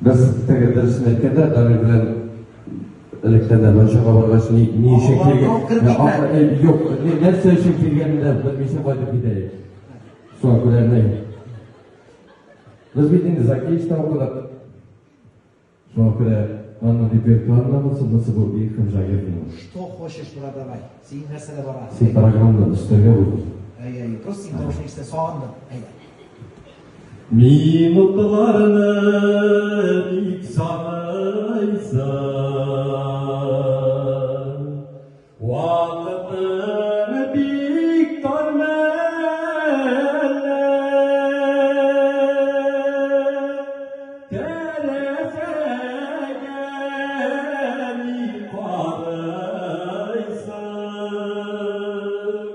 Без теге дөресен әйткәндә, Дамир белән электән дә мунчага баргач, ни, ни өчен килгән? Юк, нәрсә өчен килгәнен дә белмичә кайтып китә идек. Шуңа күрә ни. Без бит инде Закиевичта укыдык. Шуңа күрә аның репертуарында булсын, булса бу бик һәм жагерный. Что хочешь, продавай. Син нәрсәдә бара? Син программаны өстәлгә булдыр. Әйе, әйе. Просто син тавышың ишетә сагындым. Әйдә. Минутларны бик саныйсың. Вакытың бик тар мәллә. Тәрәзәгә ник карыйсың?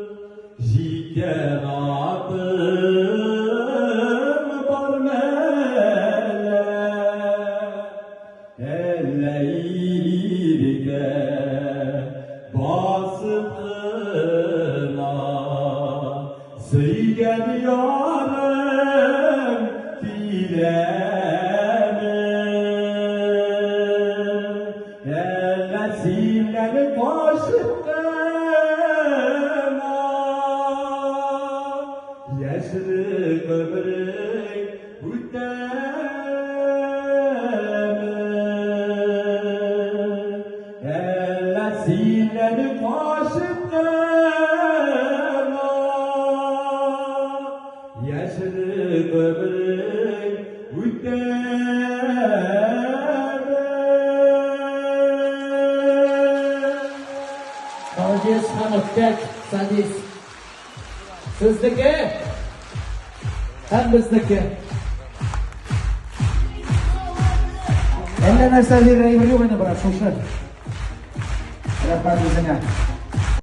Җиткән атым бар мәллә? Әллә иргә басып кына сөйгән ярым киләме? Әллә синнән качып кына яшьлек гомерең үтәме? Әллә синнән качып кына яшьлек гомерең үтәме? Молодец, Ханов, пять, садись. Сезнеке һәм безнеке. Әллә нәрсә бирер әйбер юк инде, брат, шушы. Рәхмәт үзеңә.